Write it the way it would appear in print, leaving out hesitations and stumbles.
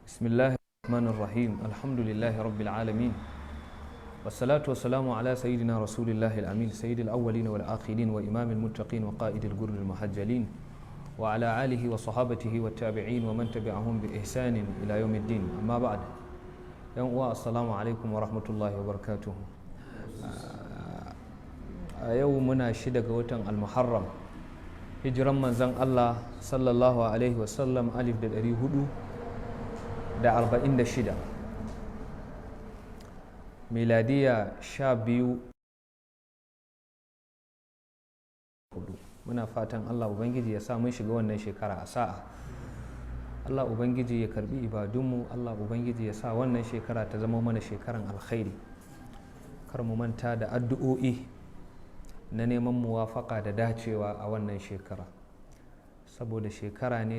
بسم الله الرحمن الرحيم، الحمد لله رب العالمين، والصلاة والسلام على سيدنا رسول الله الأمين، سيد الأولين والآخرين، وإمام المتقين، وقائد الغر المحجلين، وعلى آله وصحابته والتابعين ومن تبعهم بإحسان إلى يوم الدين. أما بعد، السلام عليكم ورحمة الله وبركاته. A yau muna 6 ga watan Almuharram, hijiran manzan Allah sallallahu alaihi wasallam 1446, miladiya 12 4. Muna fatan Allah Ubangiji ya sa mun shiga wannan shekara a sa'a. Allah Ubangiji ya karbi ibadunmu. Allah Ubangiji ya sa wannan shekara ta zama mana shekaran alkhairi. Kar mu manta da addu'o'i na neman muwafaka da dacewa a wannan shekara, saboda shekara ne